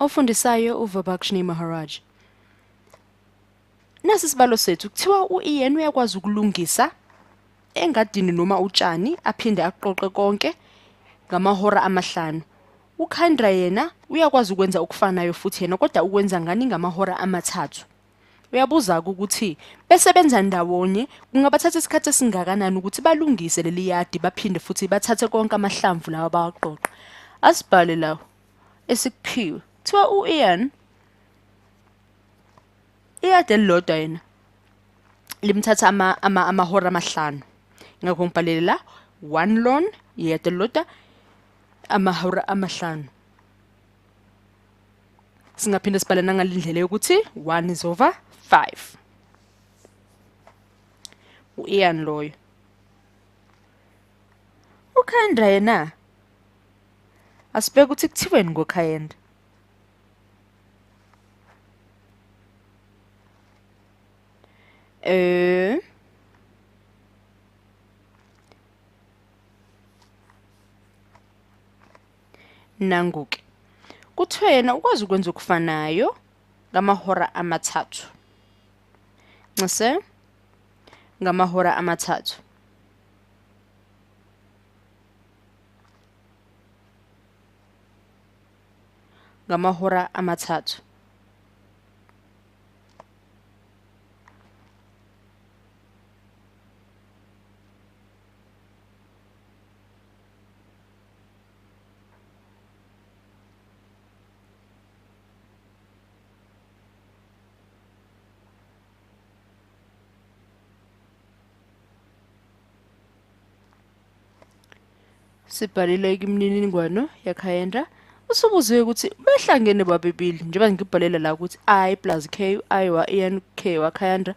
Ofundisayo uVabakshini Maharaj. Nasi isibalo sethu, kuthiwa u-Ian uyakwazi ukulungisa engadini noma utshani aphinde aqoqe konke ngamahora 5. UKhandra yena uyakwazi ukwenza okufanayo futhi yena, kodwa ukwenza ngani ngamahora 3. Uyabuza-ke ukuthi besebenza ndawonye kungabathatha isikhathi esingakanani ukuthi balungise leli yadi baphinde futhi bathathe konke amahlamvu lawa bawaqoqe. Asibhale lawo esikuphiwe. Kuthiwa u-Ian iyadi elilodwa yena limthatha amahora 5. Ngakho ngibhalele la 1 lawn, iyadi elilodwa, amahora 5. Singaphinde sibhale nangalendlela yokuthi 1 is over 5. U-Ian loyo. UKhandra yena asibheke ukuthi kuthiweni ngoKhayenda. Nangu-ke kuthiwe yena ukwazi ukwenza okufanayo ngamahora 3. Ncese ngamahora 3. Ngamahora 3. Sibhalile imininingwano yaKhayenda. Usubuziwe ukuthi behlangene babebili, njengoba ngibhalela la ukuthi I plus K, I wa Ian, K wa Khayanda,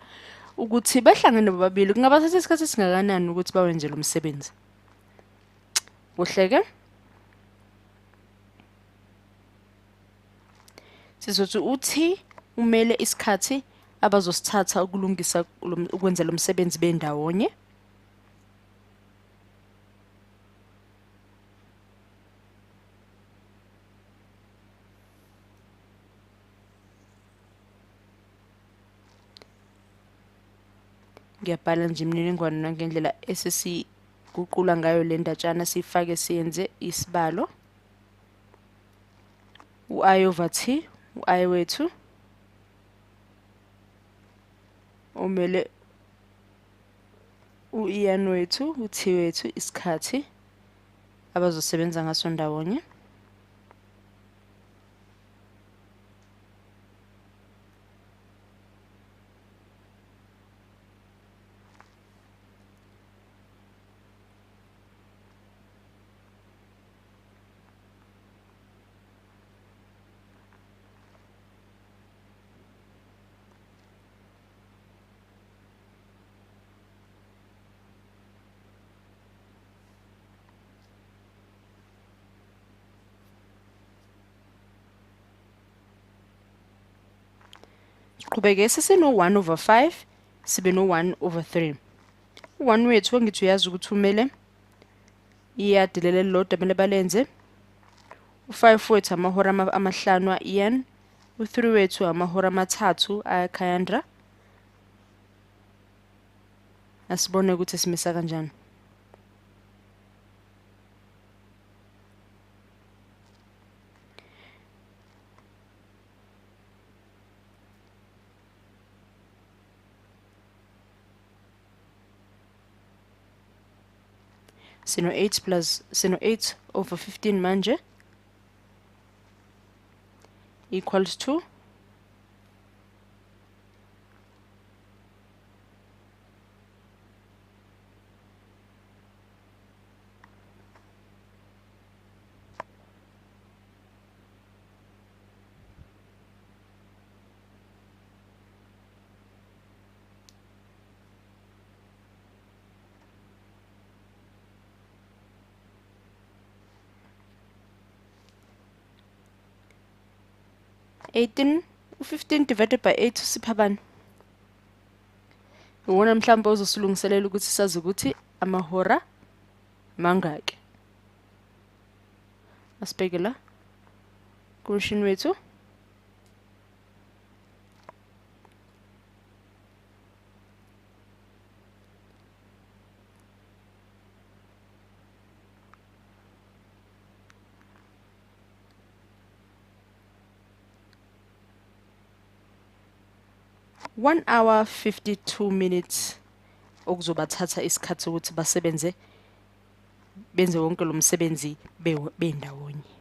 ukuthi behlangene bobabili kungabathatha isikhathi esingakanani ukuthi bawenze lo msebenzi. Kuhle-ke, sizothi uthi umele isikhathi abazosithatha ukulungisa ukwenza lo msebenzi bendawonye. Ngiyabhala nje imininingwane nangendlela esesiguqula ngayo le ndatshana, siyifake siyenze isibalo. U-I over T, u-I wethu umele u-Ian wethu, u-T wethu, isikhathi abazosebenza ngaso ndawonye. Siqhubeke sesino 1 over 5 sibe no 1 over 3. U-1 wethu angithi uyazi ukuthi umele iyadi leli elilodwa kumele balenze. U-5 wethu amahora 5 a-Ian, u-3 wethu amahora 3 aKayandra. Asibone ukuthi simisa kanjani. Sino 8 plus sino 8 over 15 manje equals to 18, 15 divided by 8 usipha bani? Iwona mhlawumbe ozosilungiselela ukuthi sazi ukuthi amahora mangaki. Asibheke la kumshini wethu. 1 hour 52 minutes okuzobathatha isikhathi ukuthi basebenze, benze wonke lo msebenzi bendawonye.